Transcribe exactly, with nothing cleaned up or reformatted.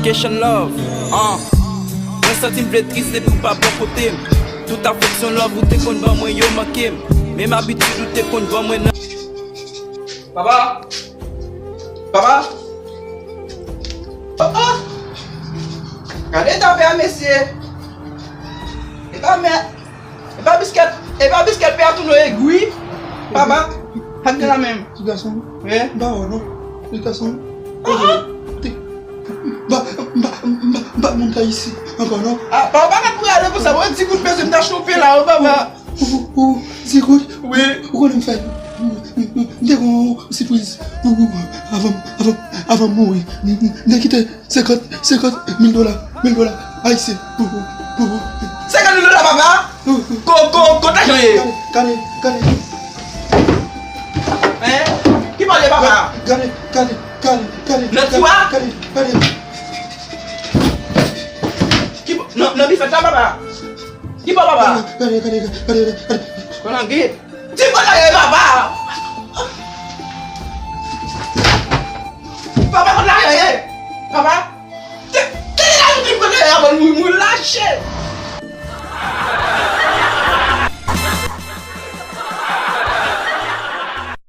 Cation Love, ah. Mwen santi m vle tris depi w pa bò kote m. Tout afeksyon love ou te konn ban mwen yo manke m. Menm abitid ou te konn ban mwen nan. Papa! Papa! Papa! Gade eta pè a, mesye! Epa mè, epa biskèt, epa biskèt pè a tou non egwi. Papa, pa t gen la menm. Ti gason. Wi. M pa wè non. Ti gason. Ah, ah. Te, ba, ba, ba, ba moun ka isi ankò non. Ah, papa, pa ka kouri ale konsa. Mwen di kout mesye m ta chonpe la, oh, papa. Ou, ou, ou, ti kout? Wi. Ou konnen m fè? M te gon sipriz pou ou avan, avan, avan m mouri. M, m, m te kite senkant, senkant mil dola, mil dola ayisyen pou, pou, pou. Senkant mil dola, papa? Ko, ko, kot lajan ye? Gade, gade, gade. Hein? Ki bò l ye, papa? Gade, gade, gade, gade. Nan tiwa? Gade, gade. Ki bò, nan, nan bifèt la, papa? Ki bò, papa? Gade, gade, gade, gade, gade. Kolange. Di kote ye, papa! Papa, kote lajan ye? Papa? Te, te, te, di kote ye avan nou, nou lache!